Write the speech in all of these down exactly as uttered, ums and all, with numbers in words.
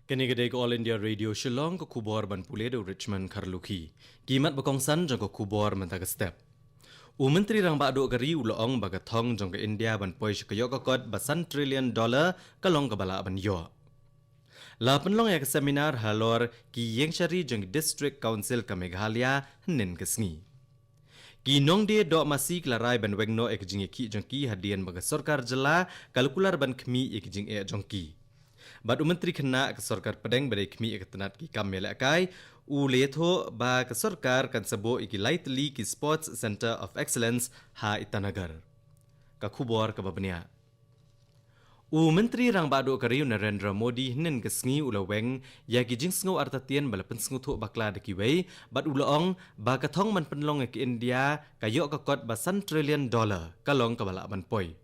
Kane ka dei ka All India Radio Shillong, ka khubor ban pule da u Richmond Kharlukhi. Ki mat ba kongsan jong ka khubor mynta ka step. U Myntri Rangbah Duh ka ri u la ong ba ka thong jong ka India ban poi sha ka ïoh ka kot ba san trillion dollar ka long kaba lah ban ïoh. La pynlong ïa ka seminar halor ki ïing shari jong ki District Council ka Meghalaya hynnin ka sngi. Ki nongdie doh masi ki la rai ban weng noh ïa ka jingïakhih jong ki hadien ba ka sorkar jylla ka la kular ban khmih ïa ka jingeh jong ki. Bad u Myntri Khynnah ka sorkar pdeng ba dei khmih ïa ka tnat ki kam ïalehkai u la ïathuh ba ka sorkar kan sa buh ïa ki lai tylli ki Sports Centre of Excellence ha Itanagar. Ka khubor kaba bniah. U Myntri Rangbah Duh ka ri u Narendra Modi hynnin ka sngi u la weng ïa ki jingsngew artatien ba la pynsngewthuh bakla da kiwei, bad u la ong ba ka thong ban pynlong ïa ka India ka ïoh ka kot ba san trillion dollar ka long kaba lah ban poi.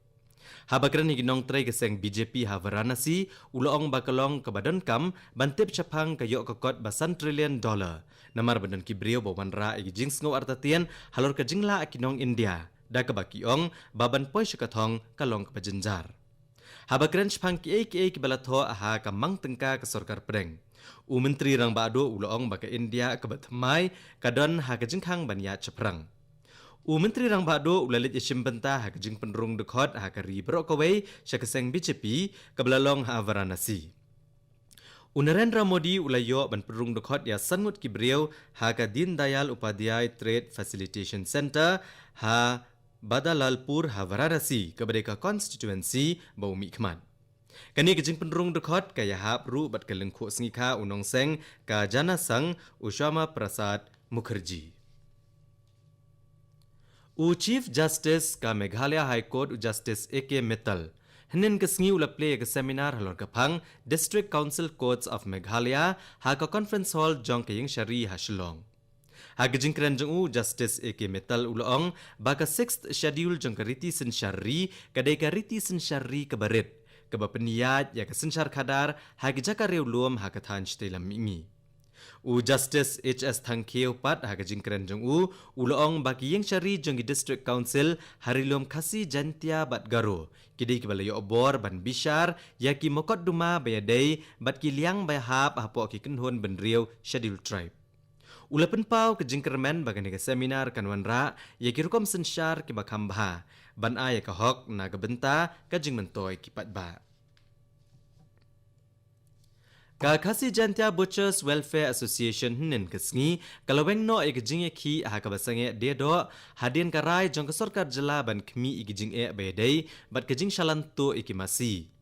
Haba kren ïa ki nongtrei ka seng B J P ha Varanasi, u la ong ba ka long kaba donkam ban tip shaphang ka ïoh ka kot ba san trillion dollar, namar ba don ki briew ba wanrah ïa ki jingsngew artatien halor ka jinglah ki nong India, da kaba ki ong ba ban poi sha ka thong ka long kaba jynjar. Haba kren shaphang kiei kiei kiba la thoh ha ka mang tyngka ka sorkar pdeng, u Myntri Rangbah Duh u la ong ba ka India kaba thymmai ka don ha ka jingkhang ban ïaid shaphrang. U Myntri Rangbah Duh u la leit ïashim bynta ha ka jingpynrung dkhot ha ka ri baroh kawei sha ka seng B J P kaba la long ha Varanasi. U Narendra Modi u la ïoh ban pynrung dkhot ïa san ngut ki briew ha ka Deen Dayal Upadhyay Trade Facilitation Centre ha Badalalpur ha Varanasi, kaba dei ka constituency ba u mihkhmat. Kane ka jingpynrung dkhot ka ïahap ruh bad ka lyngkhuh sngi kha u nongseng ka Janasangh u Shyama Prasad Mukherjee. U Chief Justice ka Meghalaya High Court u Justice A K Mittal hynnin ka sngi u la plie ïa ka seminar halor ka phang District Council Courts of Meghalaya ha ka Conference Hall jong ka ïing shari ha Shillong. Ha ka jingkren jong u, Justice A K Mittal u la ong ba ka Sixth Schedule jong ka riti synshar ri ka dei ka riti synshar ri kaba rit, kaba pynïaid ïa ka synshar khadar ha ki jaka riewlum ha ka thaiñ shatei lam mihngi. U Justice H S Thangkhiew pat ha ka jingkren jong u, u la ong ba ki ïing shari jong ki District Council ha ri lum Khasi, Jaintia bad Garo ki dei kiba la ïoh bor ban bishar ïa ki mokotduma ba ïadei bad ki liang ba ïahap hapoh ki kynhun bynriew Schedule Tribe. U la pynpaw ka jingkyrmen ba kane ka seminar kan wanrah ïa ki rukom synshar kiba kham bha, ban ai ïa ka hok na ka bynta ka jingmyntoi ki paidbah. Ka Khasi Jaintia Butchers Welfare Association hynnin ka sngi ka la weng noh ïa ka jingïakhih ha kaba sangeh die doh hadien ka rai jong ka sorkar jylla ban khmih ïa ki jingeh ba ïadei bad ka jingshalan tuh ïa ki masi.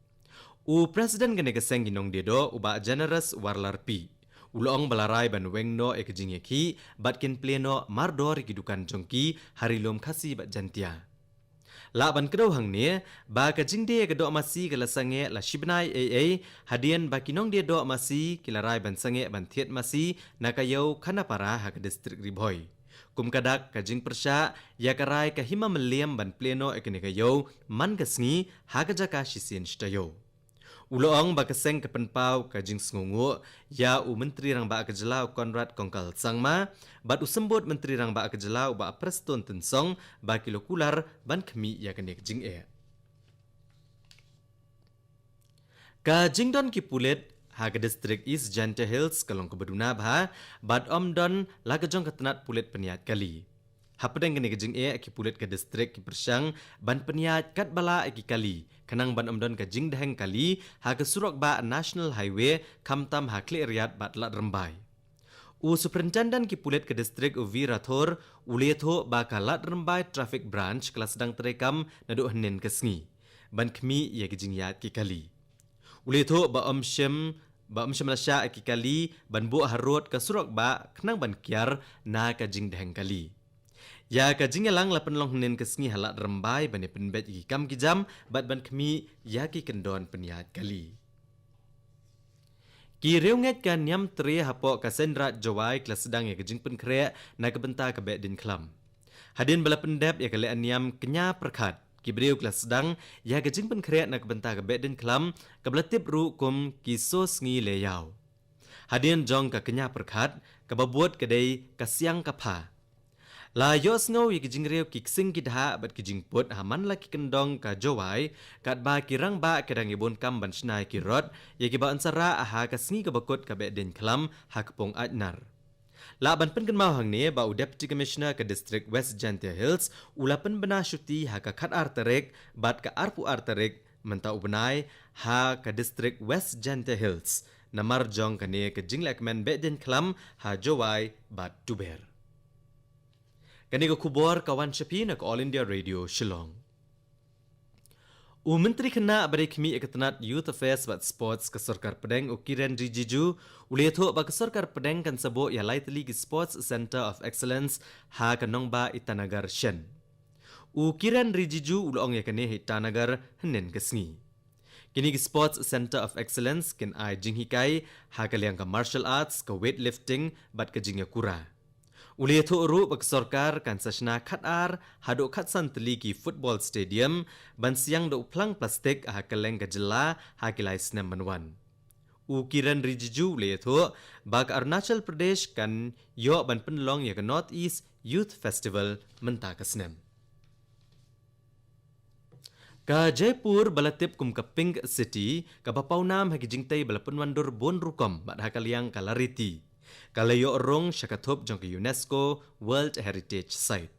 U President kane ka seng ki nongdie doh u Bah Generous Warlarpi u la ong ba la rai ban weng noh ïa ka jingïakhih bad kin plie noh mardor ïa ki dukan jong ki ha ri lum Khasi bad Jaintia. Lah ban kdew hangne ba ka jingdie ïa ka doh masi ka la sangeh la shi bnai ei ei hadien ba ki nongdie doh masi ki la rai ban sangeh ban thied masi na ka ïew Khanapara ha ka district Ri Bhoi. Kum ka dak ka jingpyrshah ïa ka rai ka Hima Mylliem ban plie noh ïa kane ka ïew man ka sngi ha ka jaka shisien shi taïew. U la ong ba ka seng ka pynpaw ka jingsngewnguh ïa u Myntri Rangbah ka jylla u Conrad Kongkal Sangma bad u Symbud Myntri Rangbah ka jylla u Bah Prestone Tynsong ba ki la kular ban khmih ïa kane ka jingeh. Ka jingdon ki pulit ha ka district East Jaintia Hills ka long kaba duna bha bad ym don la ka jong ka tnat pulit pynïaid kali. Hapdeng kane ka jingeh, ki pulit ka district ki pyrshang ban pynïaid katba lah ïa ki kali khnang ban ym don ka jingdheng kali ha ka surok bah National Highway khamtam ha Khliehriat bad Lad Rymbai. U Superintendent ki pulit ka district u V Rathore u la ïathuh ba ka Lad Rymbai Traffic Branch ka la sdang treikam naduh hynnin ka sngi ban khmih ïa ki jingïaid ki kali. U la ïathuh ba ym shym ba ym shym la shah ïa ki kali ban buh harud ka surok bah khnang ban kiar na ka jingdheng kali. Ïa ka jingïalang la pynlong hynnin ka sngi ha Lad Rymbai ban ïa pynbeit ïa ki kam ki jam bad ban khmih ïa ki kyndon pynïaid kali. Ki riewngeit ka Niamtre hapoh ka Seiñraij Jowai ki la sdang ïa ka jingpynkhreh na ka bynta ka Behdieñkhlam. Hadien ba la pyndep ïa ka lehniam kñia pyrkhat, ki briew ki la sdang ïa ka jingpynkhreh na ka bynta ka Behdieñkhlam kaba la tip ruh kum ki Sosngi Leïaw. Hadien jong ka kñia pyrkhat, kaba bud ka dei ka Siang ka Pha. La ïohsngew ïa ki jingriw ki ksing ki dhah bad ki jingput ha man la ki kyndong ka Jowai, katba ki rangbah ki dang ïabun kam ban shna ïa ki rot ïa kiba yn sa rah ha ka sngi kaba kut ka Behdeiñkhlam ha ka pung Aitnar. Lah ban pynkynmaw hangne ba u Deputy Commissioner ka District West Jaintia Hills u la pynbna shuti ha ka khatar tarik bad ka arphew ar tarik mynta u bnai ha ka District West Jaintia Hills namar jong kane ka jinglehkmen Behdeiñkhlam ha Jowai bad Tuber. Kane ka khubor ka wan sha phi na ka All India Radio Shillong. U Myntri Khynnah bad Khmih ïa ka tnat Youth Affairs bad Sports ka Sorkar Pdeng u Kiren Rijiju u la ïathuh ba ka Sorkar Pdeng kan sa buh ïa lai tylli ki Sports Centre of Excellence ha ka nongbah Itanagar shen. U Kiren Rijiju u la ong ïa kane ha Itanagar hynnin ka sngi. Kine ki Sports Centre of Excellence kin ai jinghikai ha ka liang ka martial arts, ka weightlifting bad ka jingïakura. U la ïathuh ruh ba ka sorkar kan sa shna khatar haduh khatsan tylli ki football stadium ban siang da u phlang plastik ha kylleng ka jylla ha ki lai snem ban wan. U Kiren Rijiju u la ïathuh ba ka Arunachal Pradesh kan ïoh ban pynlong ïa ka North East Youth Festival mynta ka snem. Ka Jaipur ba la tip kum ka Pink City kaba pawnam ha ki jingtei ba la pynwandur bun rukom bad ha ka liang ka la riti, ka la ïoh rung sha ka thup jong ka UNESCO World Heritage Site.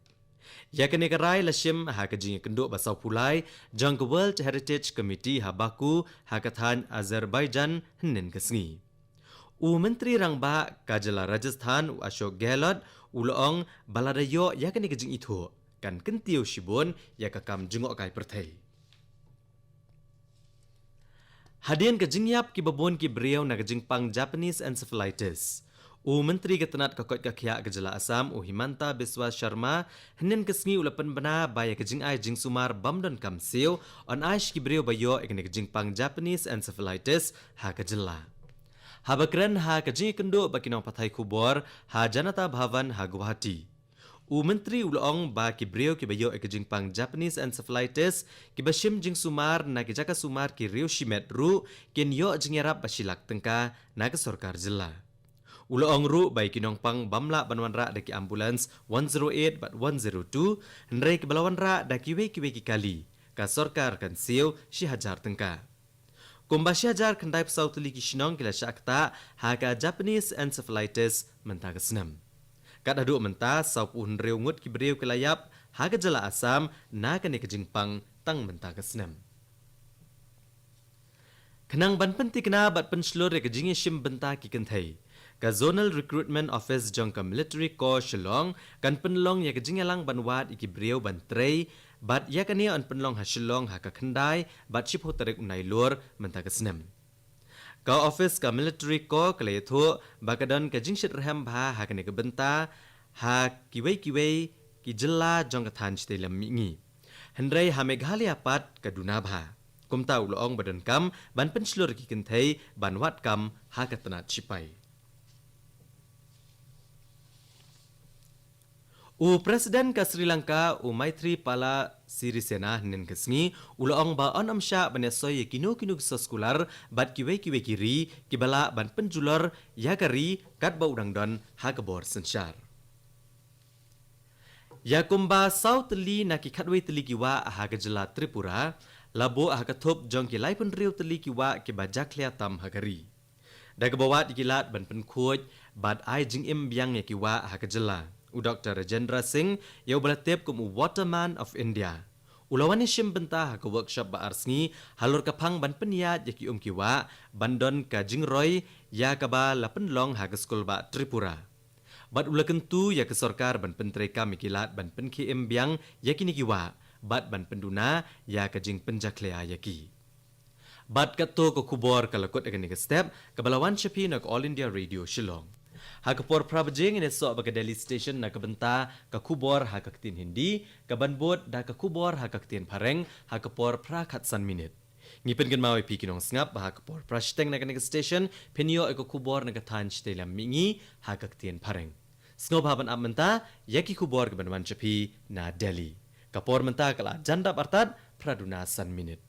Ïa kane ka rai la shim ha ka jingïakynduh ba sawphew lai jong ka World Heritage Committee ha Baku ha ka thaiñ Azerbaijan hynnin ka sngi. U Myntri Rangbah ka jylla Rajasthan u Ashok Gehlot u la ong ba lada ïoh ïa kane ka jingithuh kan kyntiew shibun ïa ka kam jngohkai pyrthei. Hadien ka jingïap kiba bun ki briew na ka jingpang Japanese encephalitis, u Myntri ka tnat ka koit ka khiah ka jylla Assam u Himanta Biswa Sarma hynnin ka sngi u la pynbna ba ïa ka jingai jingsumar bym donkam siew yn ai sha ki briew ba ïoh ïa kane ka jingpang Japanese encephalitis ha ka jylla. Haba kren ha ka jingïakynduh bad ki nongpathai khubor ha Janata Bhavan ha Guwahati, u Myntri u la ong ba ki briew kiba ïoh ïa ka jingpang Japanese encephalitis kiba shim jingsumar na ki jaka sumar ki riew shimet ruh kin ïoh jingïarap ba shi lak tyngka na ka sorkar jylla. U la ong ruh ba ïa ki nongpang bym lah ban wanrah da ki ambulance one zero eight bad one zero two, hynrei kiba la wanrah da kiwei kiwei ki kali, ka sorkar kan siew shi hajar tyngka. Kumba shi hajar khyndai phew saw tylli ki shnong ki la shah ktah ha ka Japanese encephalitis mynta ka snem. Kat haduh mynta, sawphew hynriew ngut ki briew ki la ïap ha ka jylla Assam na kane ka jingpang tang mynta ka snem. Khnang ban pynthikna bad pynshlur ïa ka jingïashim bynta ki kynthei, ka Zonal Recruitment Office jong ka Military Corps Shillong kan pynlong ïa ka jingïalang ban wad ïa ki briew ban trei, bad ïa kane yn pynlong ha Shillong ha ka khyndai bad shiphew tarik u Nailur mynta ka snem. Ka office ka Military Corps ka la ïathuh ba ka don ka jingshitrhem bha ha kane ka bynta ha kiwei kiwei ki jylla jong ka thaiñ shatei lam mihngi. Hynrei ha Meghalaya pat ka duna bha. Kumta u la ong ba donkam ban pynshlur ïa ki kynthei ban wad kam ha ka tnat shipai. U President ka Sri Lanka u Maithripala Sirisena hynnin ka sngi u la ong ba yn ym shah ban ïasoi ïa kino kino ki soskular bad kiwei kiwei ki ri kiba lah ban pynjulor ïa ka ri katba u dang don ha ka bor synshar. Ïa kumba saw tylli na ki khatwei tylli ki wah ha ka jylla Tripura la buh ha ka thup jong ki laiphew hynriew tylli ki wah kiba jakhlia tam ha ka ri. Da kaba wad ïa ki lad ban pynkhuid bad ai jingim biang ïa ki wah ha ka jylla, u Doktor Rajendra Singh, ïa uba la tip kum u Waterman of India, u la wan ïashim bynta ha ka workshop ba ar sngi halor ka phang ban pynïaid ïa ki um ki wah ban don ka jingroi ïa kaba la pynlong ha ka skulbah Tripura. Bad u la kyntu ïa ka sorkar ban pyntreikam ïa ki lad ban pynkhie im biang ïa kine ki wah bad ban pynduna ïa ka jingpynjakhlia ïa ki. Bad katto ka khubor ka la kut ha kane ka step, kaba la wan sha phi na ka All India Radio Shillong. Ha ka por phra baje ngin ïasoh bad ka Delhi Station na ka bynta ka khubor ha ka ktien Hindi, kaban bud da ka khubor ha ka ktien Phareng ha ka por phra khatsan minit. Ngi pynkynmaw ïa phi ki nongsngap ba ha ka por phra shiteng na kane ka station phin ïoh ïa ka khubor na ka thaiñ shatei lam mihngi ha ka ktien Phareng. Sngewbha ban ap mynta ïa ki khubor kiban wan sha phi na Delhi. Ka por mynta ka la jan dap artat phra duna san minit.